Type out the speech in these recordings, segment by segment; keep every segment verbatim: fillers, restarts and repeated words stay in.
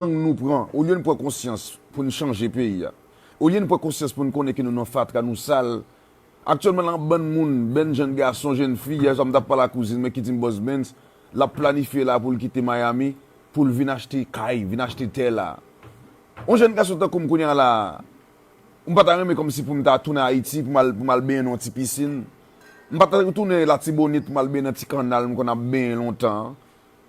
Ang nou pran, olye n pran konsyans pou n chanje peyi a, olye n pran konsyans pou n konnen ke nou nan fatra, nou sal. Aktyèlman, la, bann moun, bann jèn gason, jèn fi, yè swa m t ap pale ak kouzin mwen ki di m Boss Benz, l ap planifye la pou l kite Miami, pou l vin achte kay, vin achte tè la. Yon jèn gason tankou m kounye a la, m pa ta renmen kòmsi pou m ta tounen Ayiti, pou m al, pou m al benyen nan yon ti pisin. M pa ta retounen Latibonit pou m al benyen nan ti kannal m konn ap benyen lontan an.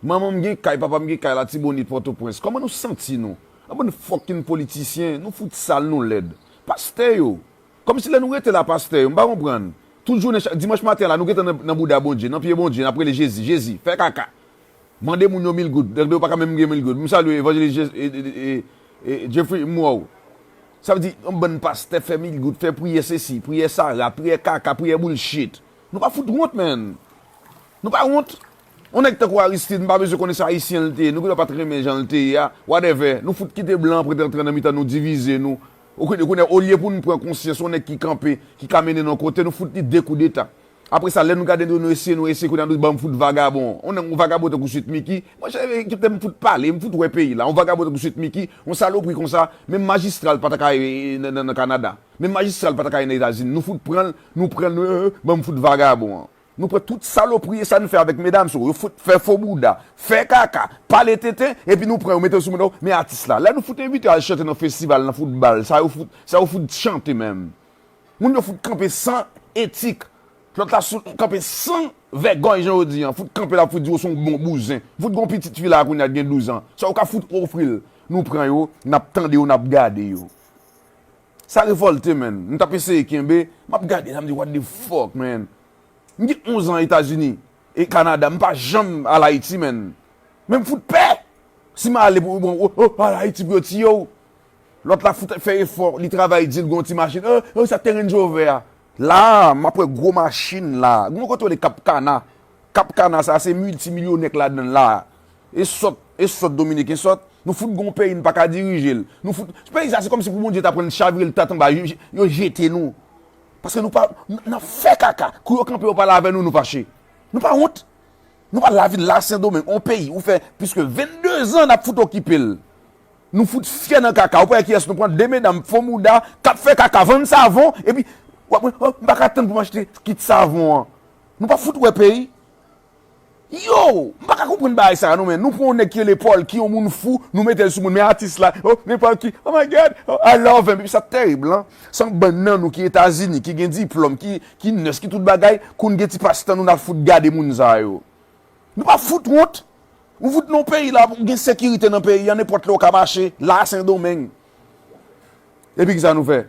Manman m gen kay, papa m gen kay Latibonit, Pòtoprens. Kòman nou santi nou? An bann fucking politisyen, nou fout sal, nou lèd. Pastè yo. Kòmsi lè nou rete la, pastè yo, m pa konprann. Tout jounen, chak dimanch maten la, nou gentan nan, nan bouda Bondye, nan pye Bondye, n ap rele Jezi, Jezi, fè kaka. Mande moun yo mil goud, tande yo pa ka menm gen mil goud. M salye evanjelis Je- e- e- e- e- Jeffrey, m wè w. Sa vle di, yon bann pastè fè mil goud, fè priyè sesi, priyè sara, priyè kaka, priyè bullshit. Nou pa fout wont, man. Nou pa wont. Yon nèg tankou Aristide, m pa bezwen konnen se ayisyen l te ye, nou genlè pa t renmen jan l te ye a, whatever. Nou fout kite blan an pran rantre nan mitan nou, divize nou. Ou konnen, kounye a, olye pou nou pran konsyans, yon nèg ki kanpe, ki ka mennen nou yon kote, nou fout li de koudeta. Apre sa, lè nou gade nou, nou eseye, nou eseye, kounye a nou di, "Ban m fout vagabon." Yon nèg, yon vagabon tankou Sweet Micky, monchè, kite m fout pale, m fout wè peyi la. Yon vagabon tankou Sweet Micky, yon salopri konsa, menm majistra l pa ta ka, e, e, nan, nan, nan Kanada. Menm majistra l pa ta ka nan Etazini. Nou fout pran l, nou pran l, nou, e, e, ban m fout vagabon an. Nou pran tout salopri e sa n fè avèk medam sa yo. Yo fout fè fo bouda, fè kaka, pale tenten, epi nou pran yo, mete yo sou moun yo, men atis la. Lè nou fout envite al chante nan festival, nan fout bal, sa yo fout, sa yo fout chante menm. Moun yo fout kanpe san etik. Lòt la sou kanpe san vègòy jan yo di an. Fout kanpe la fout di yo se yon bon bouzen. Fout gon pitit fi la kounye a gen douz an. Sa yo ka fout ofri l. Nou pran yo, n ap tande yo, n ap gade yo. Sa revòlte, man. M t ap eseye kenbe, m ap gade sa, m di, "What the fuck, man?" M gen onz an Etazini e Kanada, m pa janm al Ayiti, man. Men m fout pè. Si m ale pou, bon, oh, oh, al Ayiti pou yo tiye w. Lòt la fout fè efò, li travay di, l gen yon ti machin. Oh, oh, sa te Range Rover a. La, m ap wè gwo machin la. Gwo kote yo rele Cap Cana. Cap Cana sa, se miltimilyonè k ladan l la. E sòt, e sòt dominiken sòt. Nou fout gon peyi, n pa ka dirije l. Nou fout, peyi sa, se kòmsi pou Bondye ta pran n chavire l tèt anba, yo, yo jete nou. Paske nou pa, n, n ap fè kaka. Kou yo kanpe, yo pale avè nou, nou fache. Nou pa wont. Nou pa lavil la Sendomeng, on peyi, ou fè plis ke vennde zan n ap fout okipe l. Nou fout fyè nan kaka. Ou pa wè kiyès nou pran? De medam fo mouda k ap fè kaka, vann savon, epi w ap, "Oh, m pa ka tann pou m achte kit savon an." Nou pa fout wè peyi. Yo, m pa ka konprann bagay sa a, non, men nou pran yon nèg ki rele Paul, ki yon moun fou, nou mete l sou moun, men atis la, oh, nenpòt ki, oh my God, oh, I love him. Epi sa terib, lan. Se yon bann nan nou ki Etazini, ki gen diplòm, ki, ki nès, ki tout bagay, kou n gen ti pastan nou, n ap fout gade moun sa yo. Nou pa fout wont. Ou fout nan yon peyi la, ou gen sekirite nan peyi a, nenpòt lè ou ka mache, la Sendomeng. Epi kisa nou fè?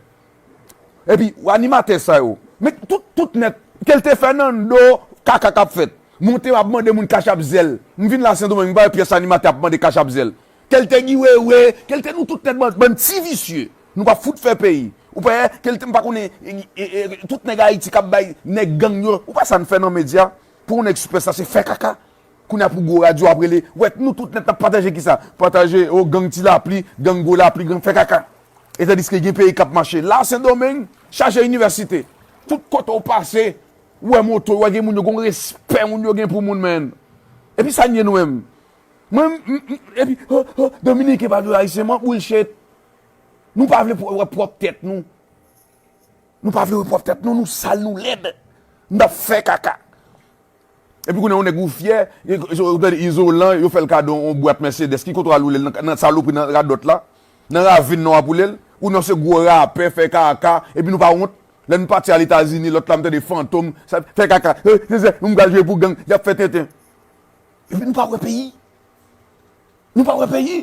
Epi, animatè sa yo, men tout, tout nèt, ke l te Fernando, kaka k ap fèt. Monte, m ap mande moun kachap zèl. M vin la Sendomeng, m pa wè pyès animatè ap mande kachap zèl. Ke l te Guy Wewe, ke l te nou tout nèt, bann, bann ti visye. Nou pa fout fè peyi. Ou pa wè, ke l te, m pa konnen, e, e, e, tout nèg Ayiti k ap bay nèg gang yo. Ou pa sa n fè nan medya? Pou yon nèg sipèsta, se fè kaka. Kounye a pou gwo radyo ap rele. Wè, nou tout nèt n ap pataje kisa? Pataje, o, gang Ti Lapli, gang Gwo Lapli, gang fè kaka. E tandiske gen peyi k ap mache. La, Sendomeng, chaje inivèsite. Tout kote w pase, ou wè moto, ou wè gen moun yo, gon respè moun yo gen pou moun, men. Epi sa n ye nou menm? Mwen, m, m, epi, oh, oh, Dominiken pa vle Ayisyen, man, bullshit. Nou pa vle pwò-, wè pwòp tèt nou. Nou pa vle wè pwòp tèt nou, nou sal, nou lèd. N ap fè kaka. Epi kounye a, yon nèg ou fyè, e, e, ou tande izolan, yo fè l kado yon bwat Mercedes, ki kote w al woule l nan, nan salopri, nan radòt la, nan ravin nan w ap woule l, ou nan se gwo rapè, fè kaka, epi nou pa wont. Lè n pati al Etazini, lòt la m tande Fantom, sa, fè kaka, e, se, se, nou m pral jwe pou gang, y ap fè tenten. Epi nou pa wè peyi. Nou pa wè peyi.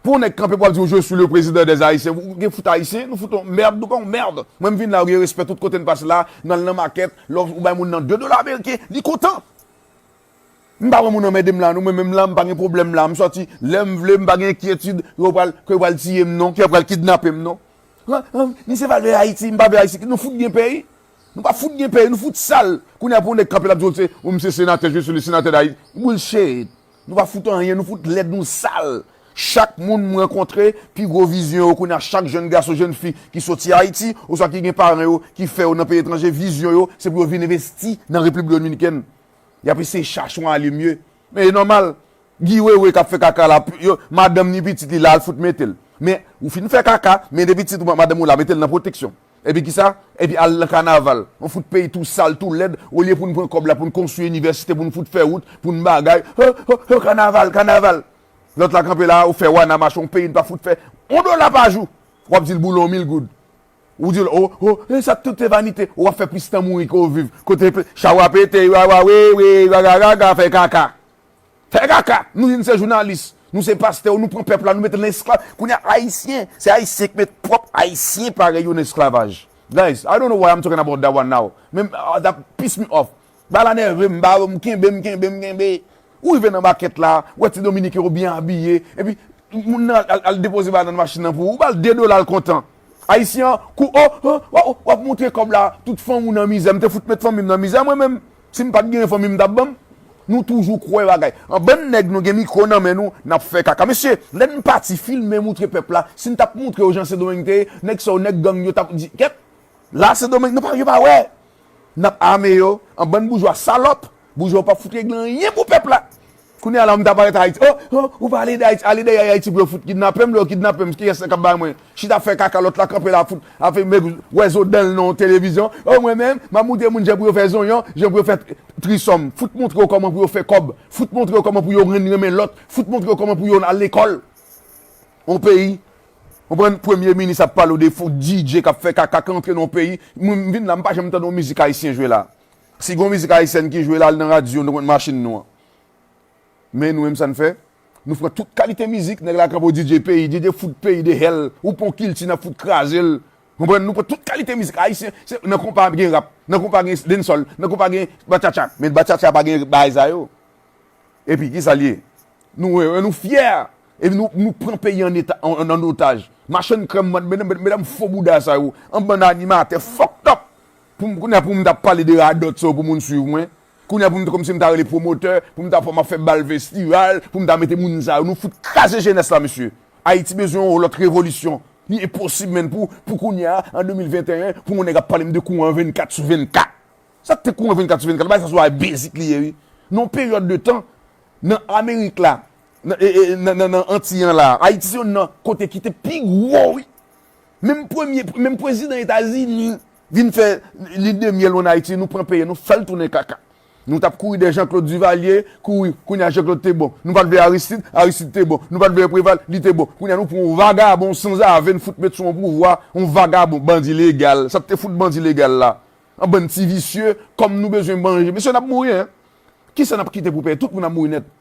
Pou yon nèg kanpe pou ap di w, "Je suis le président des Haïtiens." Ou gen fout Ayisyen, nou fout yon mèd, nou pa yon mèd. Mwen, m vin la, ou gen respè tout kote n pase la, n al nan makèt, lè w bay moun nan de dola ameriken, li kontan. M pa wè moun anmède m la, non, mwen menm la, m pa gen pwoblèm la, m sòti lè m vle, m pa gen enkyetid, yo pral, ke yo pral tiye m, non, ke yo pral kidnape m, non. An, an, misye pa vle Ayiti, m pa vle Ayiti, nou fout gen peyi. Nou pa fout gen peyi, nou fout sal. Kounye a pou yon nèg kanpe l ap di w se, ou m se senatè, je suis le sénateur d'Haïti. Bullshit. Nou pa fout anyen, nou fout lèd, nou sal. Chak moun m rankontre, pi gwo vizyon yo kounye a, chak jèn gason, jèn fi ki soti Ayiti, oswa ki gen paran yo ki fè yo nan peyi etranje, vizyon yo, se pou yo vin envesti nan Repiblik Dominikèn. Y ap eseye chache yon alye mye. Men e nòmal. Guy Wewe k ap fè kaka la, yo, madanm ni pitit li la, al fout mete l. Men, ou fin fè kaka, mete pitit ou, madanm ou la, mete l nan pwoteksyon. Epi kisa? Epi al nan kanaval. Yon fout peyi tou sal, tou lèd, olye pou n pran kòb la, pou n konstwi inivèsite, pou n fout fè wout, pou n bagay. Ho, ho, ho, kanaval, kanaval. Lòt la kanpe la, ou fè wana mache, yon peyi n pa fout fè yon dola pa jou. W ap di l boule yon mil goud. Ou di l, o, o, e sa tout se vanite. Ou ap fè plis tan mouri ke w viv. Kote pe- cha w a pete, wa, wa, we, we, wa, ga, ga, ga, fè kaka. Fè kaka! Nou di n se jounalis, nou se pastè, nou pran pèp la, nou mete l nan esklav. Kounye a, Ayisyen, se Ayisyen ki met pwòp Ayisyen parèy yo nan esklavaj. Guys, I don't know why I'm talking about that one now. Men, uh, that piss me off. Bagay la nève m, ba m kenbe, m kenbe, m kenbe. Ou rive nan makèt la, ou wè ti Dominiken yo byen abiye, epi moun nan al, al, al depoze bagay nan machin nan pou ou, ou ba l de dola, l kontan. Ayisyen an, kou, o, o, w ap, w ap montre kòb la, tout fanmi w nan mizè. M te fout met fanmi m nan mizè, mwen menm. Si m pa t genyen fanmi m t ap ban m. Nou toujou kwè bagay. An bann nèg nou gen mikwo nan men nou, n ap fè kaka. Mesye, lè n pati filme moutre pèp la, si n t ap moutre yo jan Sendomeng te ye, nèg sa yo, nèg gang yo t ap di, kèt, la Sendomeng, nou pa, yo pa wè. N ap ame yo, an bann boujwa salòp, boujwa yo p ap fout regle anyen pou pèp la. Kounye a la, m ta parèt Ayiti. O, o, ou pa ale de Ayiti, ale dèyè Ayiti pou yo fout kidnape m, lè yo kidnape m, kiyès k ap bay mwen? Chita fè kaka, lòt la kanpe la, fout, ap fè wè zo dan l nan televizyon. O, mwen menm, m ap montre moun jan pou yo fè zonyon, jan pou yo fè trisòm. Fout montre yo kòman pou yo fè kòb. Fout montre yo kòman pou yo renn renmen lòt. Fout montre yo kòman pou yo al lekòl. Yon peyi, konprann, premye minis ap pale w de fo D J k ap fè kaka, k antre nan yon peyi. Mwen, m vin la, m pa janm tande yon mizik ayisyen jwe la. Si gen yon mizik ayisyèn ki jwe la, al nan radyo, nou konn machin nou an. Men nou menm sa n fè? Nou pran tout kalite mizik, nèg la kanpe w D J peyi, D J fout peyi de hèl, ou pran kilti n ap fout kraze l. Konprann? Nou pran tout kalite mizik ayisyen, se, nan konpa gen rap, nan konpa gen dancehall, nan konpa gen batchacha, men batchacha pa gen bagay sa yo. Epi kisa l ye? Nou, nou fyè, epi nou, nou pran peyi an eta, an, an otaj. Machann krèm, medam, medam fo bouda sa yo, an bann animatè fucked up. Pou m, kounye a pou m t ap pale de radòt sa yo pou moun swiv mwen. Kounye a pou m t kòmsi m ta rele pwomotè, pou m ta fè, m ap fè bal festival, pou m ta mete moun sa yo. Nou fout kraze jenès la, mesye. Ayiti bezwen yon lòt revolisyon. Li enposib, menn, pou, pou kounye a, an de mil venteyen, pou yon nèg ap pale m de kouran vennkat sou vennkat. Sa k te kouran vennkat sou vennkat, bagay sa se yon basic li ye, wi. Nan yon peryòd de tan, nan Amerik la, nan, e, e, nan, nan, nan Antiy an la, Ayiti se youn nan kote ki te pi gwo, wi. Menm premye, menm prezidan Etazini vin fè lin de myèl ann Ayiti, nou pran peyi, nou fè l tounen kaka. Nou t ap kouri dèyè Jean-Claude Duvalier, kouri, kounye a Jean-Claude te bon. Nou pa t vle Aristide, Aristide te bon. Nou pa t vle Preval, li te bon. Kounye a nou pran yon vagabon sanzave, n fout met sou yon pouvwa, yon vagabon, bandi legal. Sa k te fout bandi legal la? An bann ti visye, kòm nou bezwen manje. Mesye, n ap mouri, en. Kisa n ap kite pou peyi? Tout moun ap mouri nèt.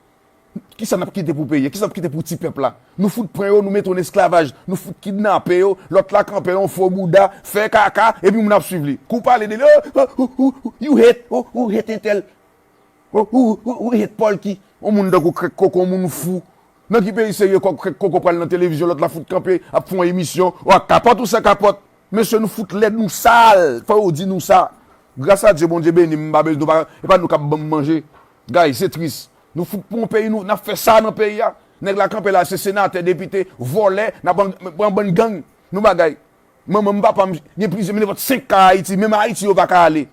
Kisa n ap kite pou peyi a? Kisa n ap kite pou ti pèp la? Nou fout pran yo, nou mete yo nan esklavaj. Nou fout kidnape yo. Lòt la kanpe yon fo bouda, fè kaka, epi moun ap swiv li. Kou pale de li, oh, oh, oh, oh, you hate, oh, oh, hate entèl. Oh, oh, oh, oh, hate Polky. Yon moun tankou Krèk Koko, yon moun fou. Nan ki peyi serye kòk Krèk Koko pral nan televizyon, lòt la fout kanpe, ap fè yon emisyon. Ou ak kapòt ou san kapòt. Mesye, nou fout lèd, nou sal. Fò yo di nou sa. Gras a Dye, Bondye beni m, m pa bezwen, nou pa, e pa nou k ap ban m manje. Guys, se tris. Nou fout pran yon peyi, nou, n ap fè sa nan peyi a. Nèg la kanpe la, se senatè, depite, vòlè, n ap pran, pran bann gang. Nou bagay. Manman m, papa m, gen plizyè, men nenpòt senk ka Ayiti, menm Ayiti yo pa ka ale.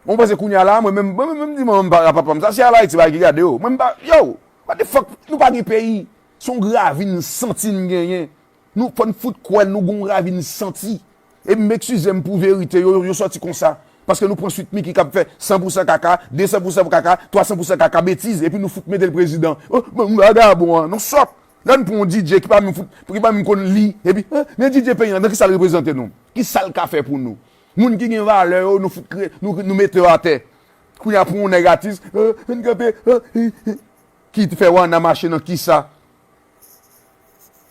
Mwen panse kounye a la, mwen menm, mwen menm, menm di manman m, pa, papa m, sa se al Ayiti bagay ki gade yo. Mwen m pa, yo, what the fuck, nou pa gen peyi. Se yon ravin santi n genyen. Nou, fò n fout kwè n, nou gen yon ravin santi. E m eskize m pou verite yo, yo sòti konsa. Paske nou pran Sweet Micky k ap fè san pou san kaka, de san pou san kaka, twa san pou san kaka, betiz, epi nou fout mete l prezidan. Oh, m, m vagabon an, nou sòt. Lè n pran yon D J ki pa menm fout, ki pa menm konn li, epi, eh, men D J peyi a, nan kisa l reprezante nou? Kisa l ka fè pou nou? Moun ki gen valè yo, nou fout kre-, nou, nou mete yo atè. Kounye a pou yon nèg atis, eh, vin kanpe, eh, eh, eh, ki fè wana mache nan kisa?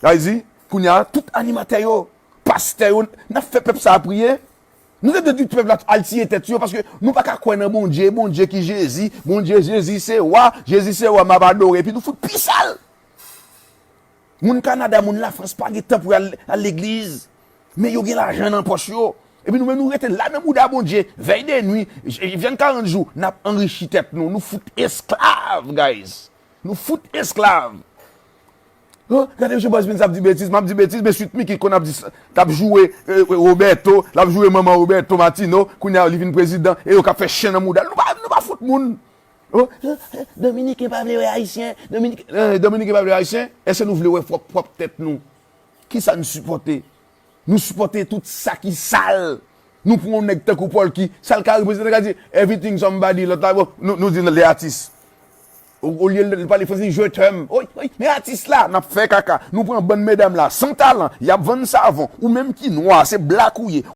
Sa vle di, kounye a, tout animatè yo, pastè yo, n ap fè pèp sa a priye. Nou te dwe di pèp la al tiye tèt yo, paske nou pa ka kwè nan Bondye, Bondye ki Jezi, Bondye, Jezi se wa, Jezi se wa, m ap adore, epi nou fout pi sal. Moun Kanada, moun Lafrans pa gen tan pou al, al legliz. Men yo gen lajan nan pòch yo. Epi nou menm nou rete la nan bouda Bondye, vèy de nwi, j-, vyann karant jou, n ap anrichi tèt nou. Nou fout esklav, guys. Nou fout esklav. Oh, gade J-Boss Benz ap di betiz, m ap di betiz, men Sweet Micky konn ap di sa, t ap joure, eh, Roberto, l ap joure manman Roberto Martino, kounye a li vin prezidan, e yo k ap fè chen nan mouda l. Nou pa, nou pa fout moun. Oh, eh, eh, Dominiken pa vle wè Ayisyen. Dominiken, eh, Dominiken pa vle wè Ayisyen. Èske nou vle wè pwòp, pwòp tèt nou? Ki sa nou sipòte? Nou sipòte tout sa ki sal. Nou pran yon nèg tankou Pòlki, sa l ka reprezante, ka di everything somebody, lòt la, bon, nou, nou di le atis. Olye l pale franse, je t'aime. Oy, oy, men atis la, n ap fè kaka. Nou pran bann medam la, san talan, y ap vann savon. Ou menm ki nwa, se black ou ye.